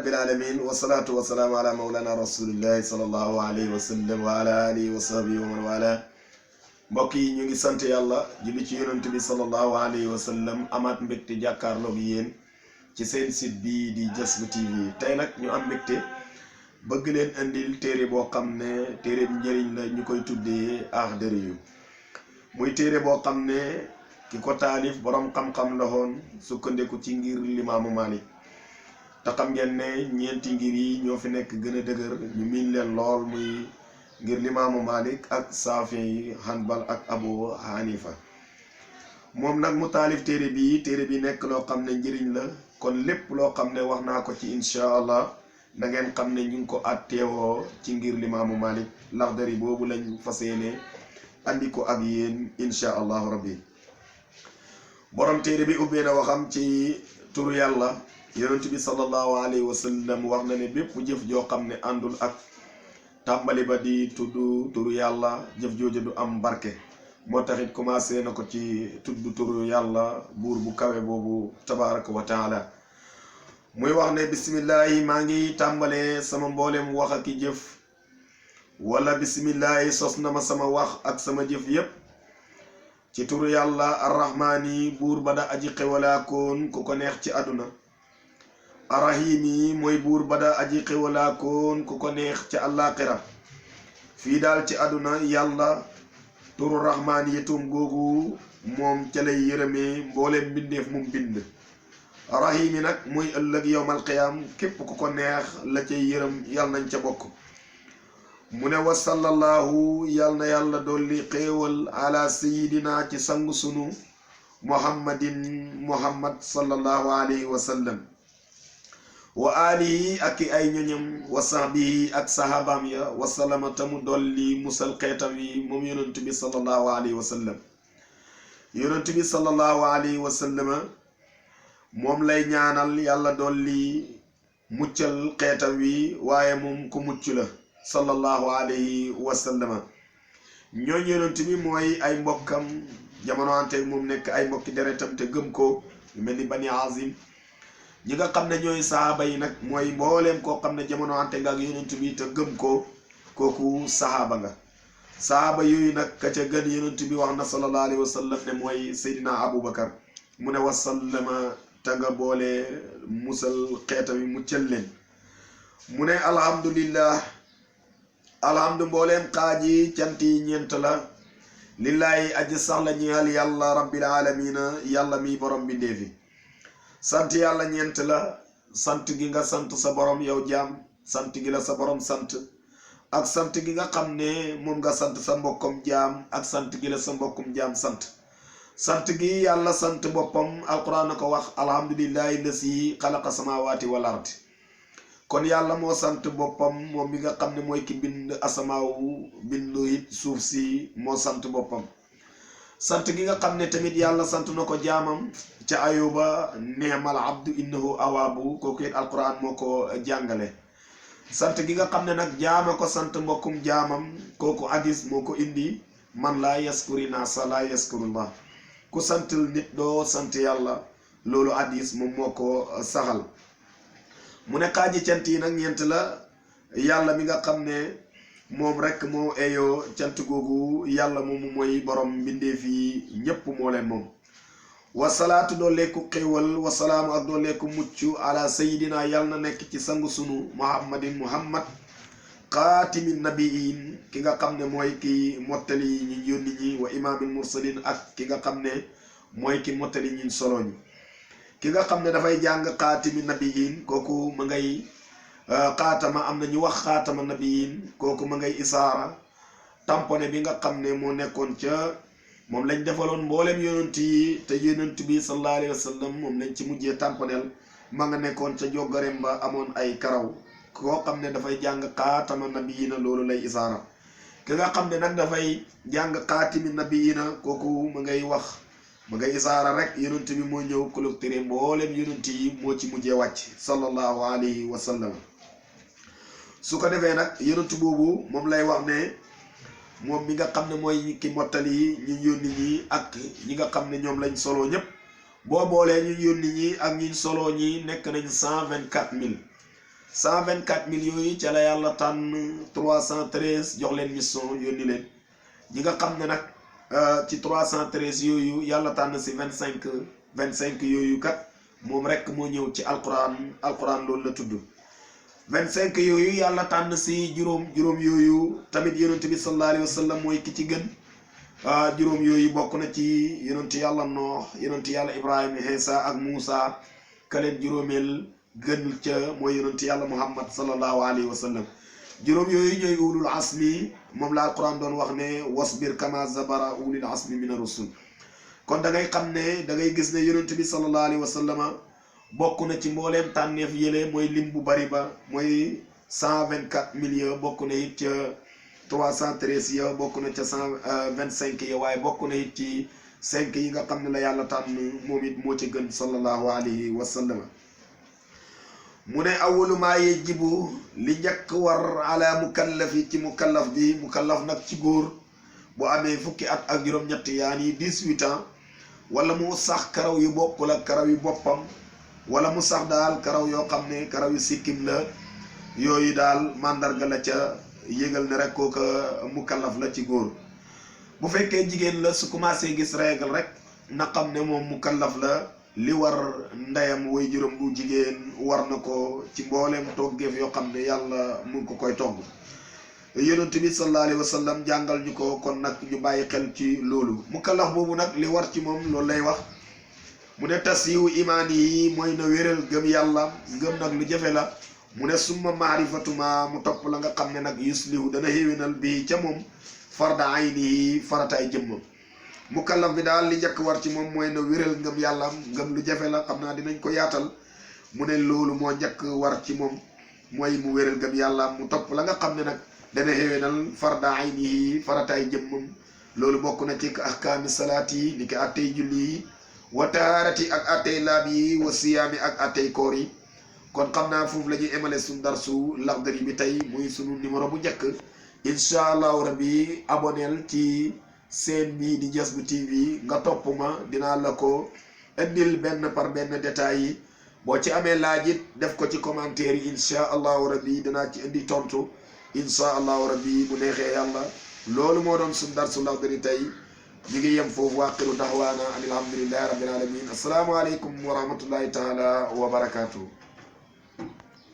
rabbil alamin wassalatu wassalamu ala mawlana rasulillahi sallallahu alayhi wa sallam wa ala alihi wa sahbihi wa man wala. mbokk yi ñu ngi sant yàlla julli ci yonent bi sallallahu alayhi wa sallam amaat mbégte jàkkaarloog yéen ci seen site bi di Jazbou TV. tey nag ñu am mbégte bëgg leen indil téere boo xam ne téere njëriñ la ñu koy tuddee Akhdariyu muy téere boo xam ne ki ko taalif borom xam-xam la woon sukkandiku ci ngir limaamu Malik te xam ngeen ne ñeenti ngir yi ñoo fi nekk gën a dëgër ñu miin leen lool muy ngir limaamu Malik ak Saafi Hanbal ak Abu Hanifa. moom nag mu taalif téere bi nekk loo xam ne njëriñ la kon lépp loo xam ne wax naa ko ci incha allah da ngeen xam ne ñu ngi ko atteewoo ci ngir limaamu Malik. Akhdari boobu lañ fas yéene andi ko ak yéen incha allahu rabbi. borom téere bi ubbee na waxam ci turu yàlla. yonent bi sallallahu alayhi wa sallam wax na ne bépp jëf joo xam ne àndul ak tàmbali ba di tudd turu yàlla jëf jooju du am barke. moo taxit commencé na ko ci tudd turu yàlla buur bu kawe boobu tabaraka wa taala. muy wax ne bismillahi maa ngi tàmbalee sama mboolem wax ak i jëf wala bismillahi sos na ma sama wax ak sama jëf yépp ci turu yàlla arrahmaani buur ba da aji xewalaakoon ku ko neex ci àdduna. arrahimi mooy buur ba da aji xewalaakoon ku ko neex ci àllaaxira. fii daal ci àdduna yàlla turu rahmaan yetum googu moom ca lay yërëmee mbooleem mbindeef mum bind. rahimi nag muy ëllëg yowmal qiyaam képp ku ko neex la cay yërëm yàlla nañ ca bokk. mu ne wa sallallahu yàlla na yàlla dolli xéewal ala sayidina ci sangu sunu muhammad sallallahu alayhi wa sallam wa alihi ak ay ñoñam wa sahbihi ak sahabaam ya wa salama tamu dolli musal xeetam yi moom yonent bi sallallahu alayhi wa sallam. yonent bi sallallahu alayhi wa sallam moom lay ñaanal yàlla dolli muccal xeetam wi waaye moom ku mucc la sallallahu alayhi wa sallam. ñooñ yonent bi mooy ay mbokkam jamono ante moom nekk ay mbokki deretam te gëm ko yu mel ni bani azim. ñi nga xam ne ñooy sahaaba yi nag mooy mbooleem koo xam ne jamono ante nga ak yonent bi te gëm ko kooku sahaaba nga. sahaaba yooyu nag ka ca gën yonent bi wax na sallallahu alayhi wa sallam ne mooy Seydina Aboubacar. mu ne wasallama te nga boole musal xeeta wi muccal leen. mu ne alhamdulillah alhamdu mbooleem xaaji cant yi ñeent la lillahi aji sax la ñeel yàlla rabbil alamina yàlla mi borom bi ndeefi. sant yàlla ñeent la sant gi nga sant sa borom yow jaam sant gi la sa borom sant ak sant gi nga xam ne moom nga sant sa mbokkum jaam ak sant gi la sa mbokkum jaam sant. sant gi yàlla sant boppam alquran na ko wax alhamdulillahi lasi xalaqa samawati wal ard. kon yàlla moo sant boppam moom mi nga xam ne mooy ki bind asamaawu bind it suuf si moo sant boppam. sant gi nga xam ne tamit yàlla sant na ko jaamam ca ayuba neemal abdu innahu awaabu kooku it alquran moo ko jàngale. sant gi nga xam ne nag jaama ko sant mbokkum jaamam kooku hadis moo ko indi man laa yaskuri naasa laa yaskurullah. ku santul nit doo sant yàlla loolu hadis moom moo ko saxal. mu ne xaaji cant yi nag ñeent la yàlla mi nga xam ne moom rek moo eyoo cant googu yàlla moomu mooy borom mbindeef yi ñépp moo leen moom. wasalaatu dooleeku xéewal wasalaamu ak dooleeku mucc ala sayidina yàlla na nekk ci sangu sunu muhammad xaatimin nabiyin ki nga xam ne mooy ki mottali ñi yónni ñi wa imaamil mursalin ak ki nga xam ne mooy ki mottali ñi solo ñi. ki nga xam ne dafay jàng xaatimi nabiyin kooku ma ngay xaatama am na ñu wax xaatama nabiyin kooku ma ngay isaara tampone bi nga xam ne moo nekkoon ca moom lañ defaloon mboolem yonent yi te yonent bi sallallahu alayhi wa sallam moom lañ ci mujjee tamponeel ma nga nekkoon ca joggarem ba amoon ay karaw koo xam ne dafay jàng xaatama nabiyina loolu lay isaara. ki nga xam ne nag dafay jàng xaatimi nabiyina kooku ma ngay wax ma ngay isaara rek yonent bi moo ñëw collecté mboolem yonent yi moo ci mujjee wàcc sallallahu alayhi wa sallam. su ko defee nag yonent boobu moom lay wax ne moom mi nga xam ne mooy ki mottali ñu yónni ñi ak ñi nga xam ne ñoom lañ solo ñëpp boo boolee ñu yónni ñi ak ñi solo ñi nekk nañ 124 000 124 millions yi ca la yàlla tànn 313 jox leen mission yónni leen ñi nga xam ne nag ci 313 yooyu yàlla tànn si 25 yooyu kat moom rek moo ñëw ci alquran loolu la tudd 25 yooyu yàlla tànn si juróom yooyu tamit yonent bi sallallahu alayhi wa sallam mooy ki ci gën juróom yooyu bokk na ci yonent yàlla Noox yonent yàlla Ibrahima Iisa ak Muusa ka leen juróomeel gën ca mooy yonent yàlla Muhammad sallallahu alayhi wa sallam juróom yooyu ñooy ulul asmi moom la alquran doon wax ne wasbir kama zabara ulul asmi min ar-rusul kon da ngay xam ne da ngay gis ne yonent bi sallallahu alayhi wa sallam bokk na ci mbooleem tànneef yële mooy lim bu bari ba mooy 124 millions bokk na it ca 313 ya bokk na ca 125 ya waaye bokk na it ci 5 yi nga xam ne la yàlla tànn moom it moo ci gën sallallahu alayhi wa sallam mu ne awwalu maa yajibu li njëkk war ala mukallafi ci mukallaf bi mukallaf nag ci góor bu amee fukki at ak juróom-ñett yaani 18 ans wala mu sax karaw yu bokkul ak karaw yu boppam wala mu sax daal karaw yoo xam ne karaw yu sikkim la yooyu daal mandarga la ca yëgal ne rek kooka mukallaf la ci góor bu fekkee jigéen la su commencé gis règle rek na xam ne moom mukallaf la li war ndeyam way juróom bu jigéen war na ko ci mbooleem toggeef yoo xam ne yàlla mu ngi ko koy togg yonent bi sallallahu alayhi wa sallam jàngal ñu ko kon nag ñu bàyyi xel ci loolu mukallaf boobu nag li war ci moom loolu lay wax mu ne tasiyu imaan yi mooy na wéral gëm yàlla ngëm nag lu jafe la mu ne summa maarifatuma mu topp la nga xam ne nag yuslihu dana xéwénal bi ca moom farda ayni yi farataay jëmmam mukallaf bi daal li njëkk war ci moom mooy na wéral ngëm yàlla ngëm lu jafe la xam naa dinañ ko yaatal mu ne loolu moo njëkk war ci moom mooy mu wéral ngëm yàlla mu topp la nga xam ne nag dana xéwénal farda ayni yi farataay jëmmam loolu bokk na ci ahkaami salaat yi ni ki attey julli yi wa taharati ak attey laab yi wa siyaami ak attey koor yi kon xam naa foofu la ñuy emale suñu darsu Laxdari bi tey muy sunu numéro bu njëkk incha allahu rabbi aboneel ci seen bii di Jazbou TV nga topp ma dinaa la ko indil benn par benn détail yi boo ci amee laaj it def ko ci commentaire yi incha allahu rabbi dinaa ci indi tontu incha allahu rabbi bu neexee yàlla loolu moo doon suñu darsu Laxdari tey ñu ngi yem foofu waaqiru daxwaana an alhamdulillahi rabbil alamin assalaamu aleykum wa rahmatullahi taala wa barakatuh